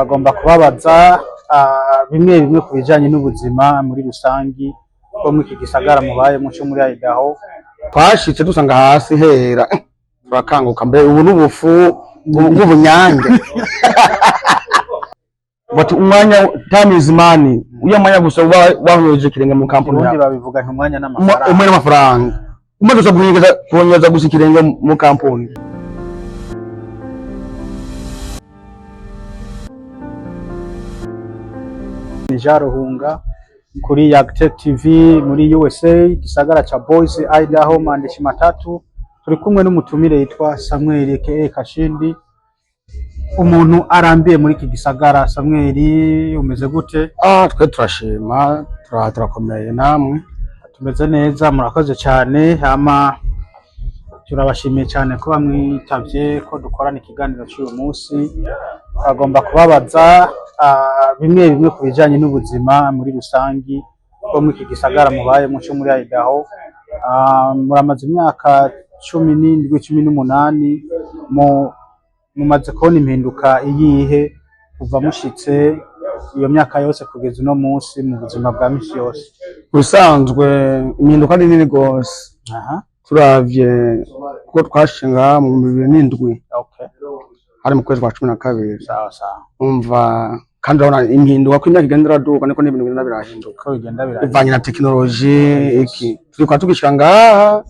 Agomba kubabaza bimwe bimwe ku bijanye n'ubuzima muri rusangi bwo muri iki gisagara mubayemwo co muri Idaho. Twashitse dusanga hasi hera, turakanguka, mbe ubu n'ubufu bw'ubunyange. But umwanya, time is money. Uyo mwanya gusa uba wahweje ikirenge mu kampuni Ubundi yawe. Babivuga nti umwanya n'amafaranga. Umwe n'amafaranga umaze gusa kunyegeza gusa ikirenge mu kampuni. Ni Jean Ruhunga kuri Yagtech TV muri USA, gisagara ca Boise, Idaho, maandishi matatu. Turi kumwe n'umutumire yitwa Samuel aka Kashindi, umuntu arambiye muri iki gisagara. Samuel, umeze gute? Ah, twe turashima, turakomeye, namwe? Tumeze neza, murakoze cyane. Hama turabashimiye cyane kuba mwitavye ko dukorana ikiganiro cy'uyu munsi. Agomba kubabaza bimwe bimwe ku bijanye n'ubuzima muri rusangi bwo muri iki gisagara mubayemwo co muri Idaho. Muramaze imyaka 17, 18, mumaze kubona impinduka iyihe kuva mushitse iyo myaka yose kugeza uno munsi mu buzima bwa misi yose? Ubusanzwe impinduka ni nini gose. Turavye kuko twashinga mu 2007, hari mu kwezi kwa 12. Sawa sawa. Umva, kandi urabona impinduka ko imyaka igenda iraduka, niko n'ibintu bigenda birahinduka. Ko bigenda birahinduka. Bivanye na tekinoloji iki turikwa tugishika ngaha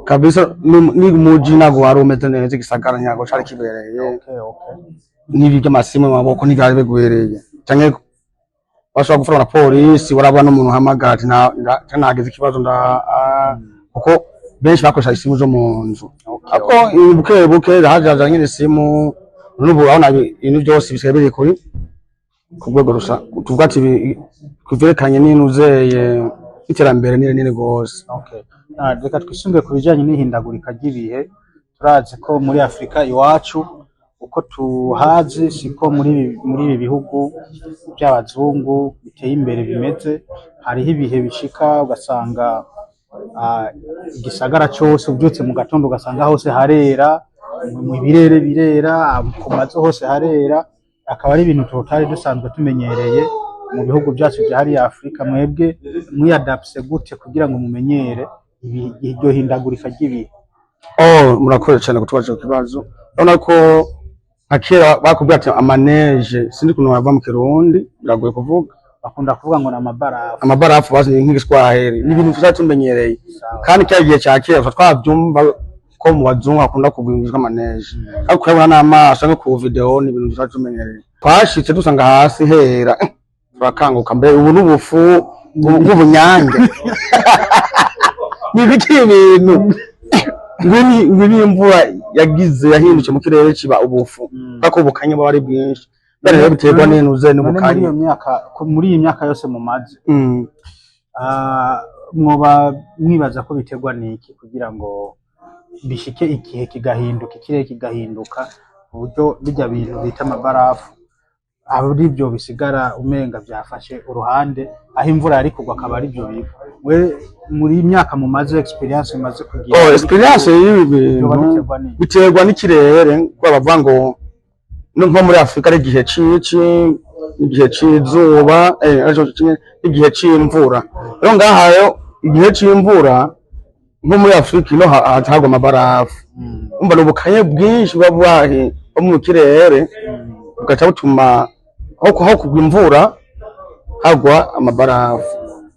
kabisa, ni muji ntago wari umeze neza, igisagara ntago cari kibereye. N'ibi by'amasimu mu maboko ntivyari bigwereye, canke bashobora gufatwa na polisi, warabona n'umuntu uhamagara ati nagize ikibazo nda kuko benshi bakoresha isimu zo mu nzu. Ariko buke buke hajaja nyine isimu, n'ubu urabona ibintu byose bisigaye biri ku rwego rusa, tuvuga ati kuvyerekanye n'inuzeye iterambere ni rinini gose. Okay. Reka twisunge ku bijanye n'ihindagurika ry'ibihe. Turazi ko muri Afrika iwacu uko tuhazi siko muri ibi bihugu by'abazungu biteye imbere bimeze. Hariho ibihe bishika ugasanga igisagara cose ubyutse mu gatondo ugasanga hose harera, mu birere birera, ku mazu hose harera, akaba ari ibintu tutari dusanzwe tumenyereye mu bihugu byacu bya hariya Afrika. Mwebwe mwiyadapse gute kugira ngo mumenyere iryo hindagurika ry'ibihe? Oh, murakoze cyane kutubaza icyo kibazo. Urabona ko nka kera bakubwira ati ama neige, sinzi ukuntu bava mu Kirundi, biragoye kuvuga. Bakunda kuvuga ngo ni amabarafu. Amabarafu bazi nk'igiswahili, ni ibintu tutari tumenyereye. Kandi kera, igihe cya kera, tuba twabyumva ko mu bazungu hakunda kugwirizwa ama neige, ariko kuyabona n'amaso no ku video ni ibintu tutari tumenyereye. Twashitse dusanga hasi hera, turakanguka, mbe ubu n'ubufu bw'ubunyange, ni ibiki ibintu ngwini imvura yagize yahindutse mu kirere kiba ubufu, kubera ko ubukanye buba ari bwinshi. Mbere rero biterwa n'inuze None muri n'ubukanye. iyo myaka, muri iyi myaka yose mumaze, mwoba mwibaza ko biterwa n'iki kugira ngo bishike igihe kigahinduka, ikirere kigahinduka ku buryo bijya bintu bita amabarafu ari byo bisigara umenga byafashe uruhande, aho imvura yari kugwa akaba ari byo bigwa? We muri iyi myaka mumaze, experience mumaze kugira, Oh, experience y'ibi byoba bintu biterwa n'iki? Biterwa n'ikirere, kuko bavuga ngo no nko muri Afurika ari igihe cici, igihe c'izuba, arico kimwe n'igihe c'imvura. Rero ngaha rero igihe c'imvura nko muri Afurika ino hagwa amabarafu. Umva, ni ubukanye bwinshi buba buba mu kirere, bugaca butuma aho kugwa imvura hagwa amabarafu.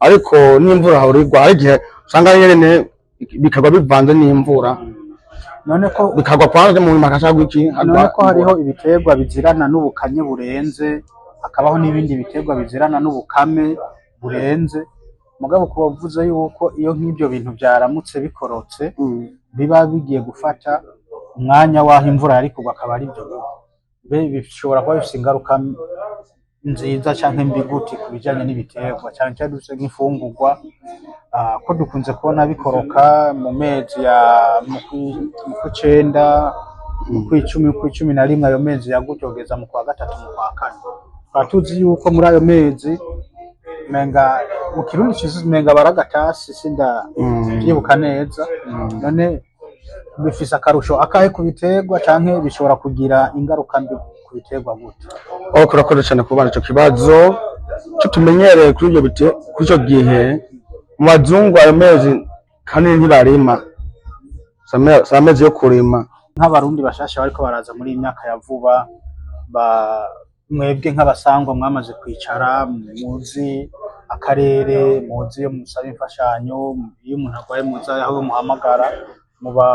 Ariko n'imvura hahora igwa, hari igihe usanga nyene bikagwa bivanze n'imvura. None ko Bikagwa kwanza, mu nyuma hagacagwa iki, hagwa None ko hariho imvura. ibiterwa bizirana n'ubukanye burenze, hakabaho n'ibindi biterwa bizirana n'ubukame burenze, mugabo kuba uvuze yuko iyo nk'ibyo bintu byaramutse bikorotse, biba bigiye gufata umwanya w'aho imvura yari kugwa akaba ari byo bigwa, mbe bishobora kuba bifise ingaruka nziza canke mbi gute ku bijanye n'ibiterwa, cane cane dufise nk'imfungurwa, ko dukunze kubona bikoroka mu mezi ya mu kw'icenda, mu kw'icumi, mu kw'icumi na rimwe, ayo mezi ya gutyo kugeza mu kwa gatatu, mu kwa kane? Tukaba tuzi yuko muri ayo mezi menga mu Kirundi ciza menga baragatasi, sinda vyibuka neza. None bifise akarusho akahe ku biterwa, canke bishobora kugira ingaruka mbi ku biterwa gute? Aho kurakoze cyane kubana ico kibazo cyo tumenyereye kuri ibyo bite kuri ico gihe mu bazungu ayo mezi kanini ntibarima, si amezi yo kurima. Nk'Abarundi bashasha bariko baraza muri iyi myaka ya vuba, mwebwe nk'abasangwa mwamaze kwicara, muzi akarere, muzi iyo musaba imfashanyo, iyo umuntu arwaye muzi aho muhamagara, muba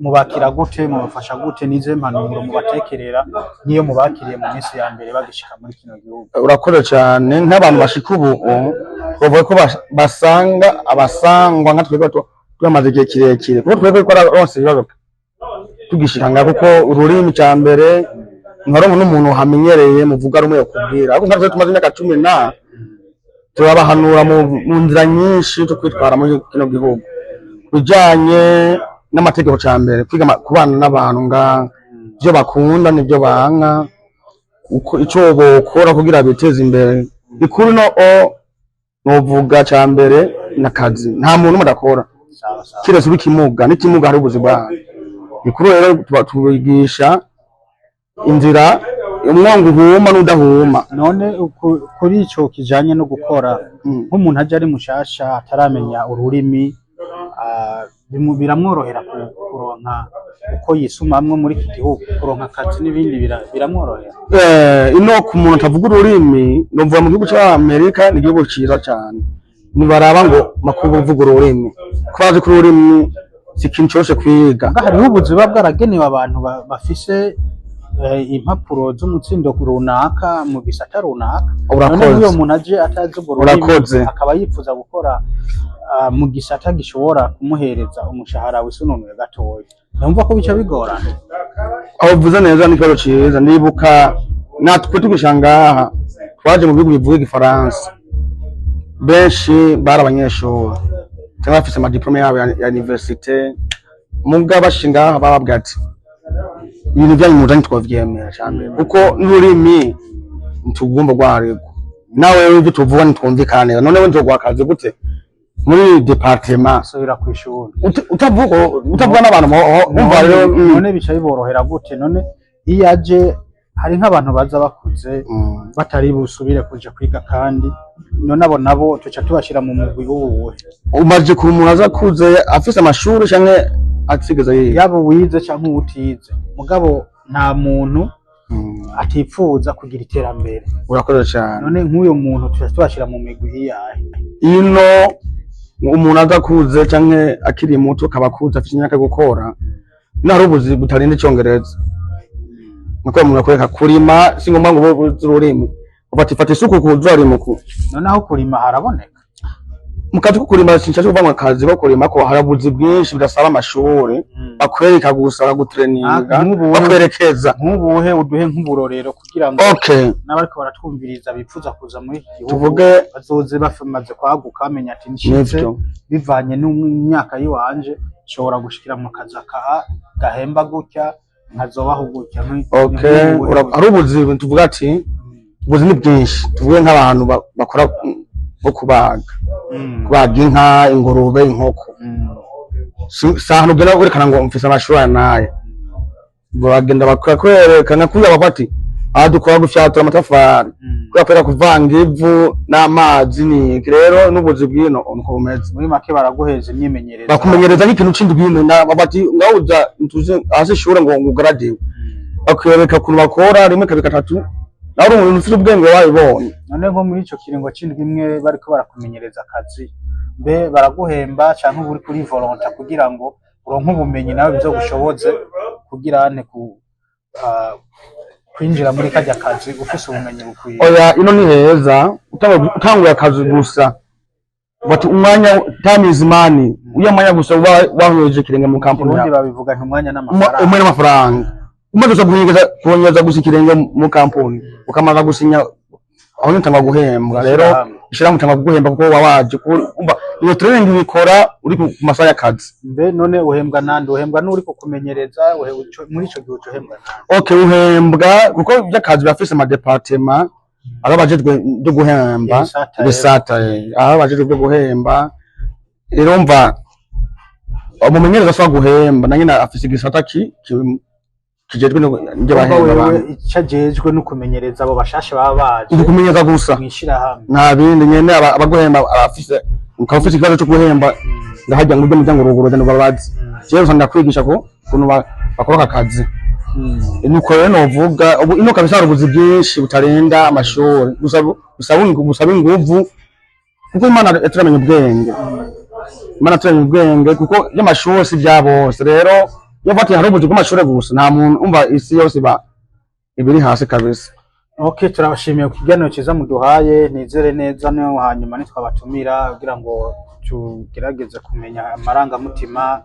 mubakira gute, mubafasha gute, n'izihe mpanuro mubatekerera nk'iyo mubakiriye mu minsi ya mbere bagishika muri kino gihugu? Urakoze cyane. Nk'abantu bashika ubu, bavuga ko basanga abasangwa nka twebwe twamaze igihe kirekire, kuko twebwe twararonse ibibazo tugishika ngaha, kuko ururimi cya mbere nkaronka n'umuntu hamenyereye muvuga rumwe yakubwira. Ariko nka twe tumaze imyaka 10 na turabahanura mu nzira nyinshi zo kwitwara muri kino gihugu bijanye n'amategeko. Cya mbere kwiga kubana n'abantu nga ibyo bakunda n'ibyo banka, uko ico bokora kugira biteze imbere. Ikuru no o novuga cya mbere n'akazi, nta muntu umwe adakora. Sawa sawa. Kiretse uri kimuga n'ikimuga hari ubuzi bwayo. Ikuru rero tuba tubigisha inzira umwongo uhuma n'udahuma. None kuri ico kijanye no gukora, nk'umuntu aje ari mushasha ataramenya ururimi, biramworohera kuronka uko yisumamwo muri iki gihugu, kuronka akazi n'ibindi biramworohera? Ino ku muntu atavuga ururimi, novuga mu gihugu c'Amerika ni igihugu ciza cane. Ntibaraba ngo makuba uvuga ururimi, ko bazi ko ururimi si ikintu coroshe kwiga. Muga hariho ubuzi buba bwaragenewe abantu bafise impapuro z'umutsindo runaka mu bisata runaka. None Urakoze. nk'uyo muntu aje atazi urwo rurimi, Urakoze. akaba yifuza gukora mu gisata gishobora kumuhereza umushahara wisununuye gatoya, ntumva ko bica bigorana? Aho uvuze neza, ni ikibazo ciza. Ndibuka natwe tugisha ngaha twaje mu bihugu bivuga igifaransa, benshi bari abanyeshuri cyangwa bafise amadiplome yabo ya université, muga bashika ngaha bababwira ati ibintu byanyu muzanye twavyemera cane, kuko n'ururimi ntitugomba rwarigwa, nawe ibyo tuvuga ntitwumvikana neza. None we nzoguha akazi gute muri département Asubira kw'ishuri. Utavuga n'abantu umva rero. None bica biborohera gute? None iyo aje, hari nk'abantu baza bakuze batari busubire kuja kwiga, kandi none abo nabo tuca tubashira mu mugwi w'uwuhe? Umaze ku umuntu aza akuze afise amashuri canke atigeze yiga? Yaba uwize canke uwutize, mugabo nta muntu atipfuza kugira iterambere. Urakoze cane. None nk'uyo muntu tuca tubashira mu migwi iyahe? Ino umuntu aza akuze canke akiri muto, akaba akuze afise imyaka yo gukora, ino hari ubuzi butarinda icongereza. Nkuko umuntu akwereka kurima, si ngombwa ngo ube uzi ururimi. Ufata ifata isuku kuzarima uku. None aho kurima haraboneka? Mu kazi ko kurima, sinshaka kuvuga ngo akazi ko kurima, ko hari ubuzi bwinshi budasaba amashuri, bakwereka gusa, bagutreninga, Ah, nk'ubu bakwerekeza. Nk'ubuhe? Uduhe nk'uburorero kugira ngo n'abariko baratwumviriza bifuza kuza muri iki gihugu Tuvuge bazoze bamaze kwaguka, bamenya ati nshitse nivyo bivanye n'imyaka yiwanje nshobora gushikira mu kazi aka gahemba gutya, nkazobaho gutya. Okay. Ni Hari ubuzi tuvuga ati ubuzi ni bwinshi. Tuvuge nk'abantu bakora nko kubaga, kubaga inka, ingurube, inkoko. Si ahantu ugenda werekana ngo mfise amashuri aya n'aya. Bagenda bakakwereka kuriya, bavuga ati aha dukora gufyatura amatafari, kubera kubera kuvanga ivu n'amazi. Ni rero n'ubuzi bw'ino nuko bumeze. Muri make baraguheza imyimenyerezo. Bakumenyereza nk'ikintu c'indwi na bati ngaho uza ntuzi hasi ishure ngo ugradiwe, bakwereka ukuntu bakora rimwe, kabiri, gatatu, nawe uri umuntu ufite ubwenge wabibonye. None nko muri ico kiringo c'indwi imwe bariko barakumenyereza akazi, mbe baraguhemba canke uba uri kuri volontaire kugira ngo uronke ubumenyi nawe bizogushoboze kugira ane ku kwinjira muri karya kazi ufise ubumenyi bukwiye? Oya, ino ni heza. Utanguye akazi gusa, bati umwanya, time is money. Uyo mwanya gusa uba wahweje ikirenge mu kampuni Kirundi yawe. babivuga nti umwanya n'amafaranga. Umwe n'amafaranga. Umaze gusa kunyegeza gusa ikirenge mu kampuni, ukamaza gusinya, aho nyine guhembwa rero. Ishirahamwe. Ishirahamwe utanga kuguhemba kuko waba waje umva iyo training ubikora uri ku masaha y'akazi. Mbe none uhembwa nande? Uhembwa n'uri kukumenyereza? Muri ico gihe uca uhembwa nande? Okay, uhembwa kuko iby'akazi birafise amadépartement, aho abajejwe byo guhemba. Ibisata. Ibisata, aho abajejwe byo guhemba. Rero mva umumenyereza asaba guhemba na nyine afise igisata ki Kijejwe no njye Urumva bahemba wewe abantu. Icyo ajejwe no kumenyereza abo bashasha baba baje Ukumenyeza gusa. mw'ishirahamwe. Nta bindi nyene. Abaguhemba abafise, ukaba ufise ikibazo cyo guhemba, ndahajya ngo ujye muryango ruguru ugenda ubabaze. Jewe gusa ndakwigisha ko ukuntu bakora aka kazi. Nuko rero novuga ubu ino kabisa hari ubuzi bwinshi butarinda amashuri gusa, busaba inguvu, kuko Imana yaturamenya ubwenge. Imana yaturamenya ubwenge, kuko y'amashuri si bya bose. Rero iyo bati hari ubuzi bw'amashuri gusa, nta muntu umva, isi yose iba ibiri hasi kabisa. Okay, turabashimiye ku kiganiro cyiza muduhaye. Nizere neza no hanyuma nitwabatumira kugira ngo tugerageze kumenya amarangamutima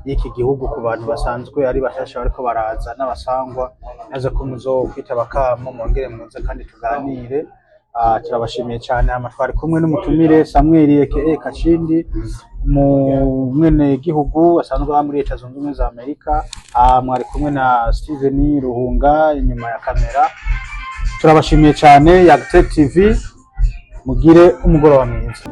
y'iki gihugu ku bantu basanzwe ari bashasha bariko baraza n'abasangwa, naze ko muzo kwitaba akamo, mwongere muze kandi tuganire. Turabashimiye cyane. Hama twari kumwe n'umutumire Samuel aka Kashindi, mu mwene gihugu asanzwe aba muri Leta Zunze Ubumwe za Amerika. Mwari kumwe na Steven Ruhunga inyuma ya kamera. Turabashimiye cyane. Yagtech TV, mugire umugoroba mwiza.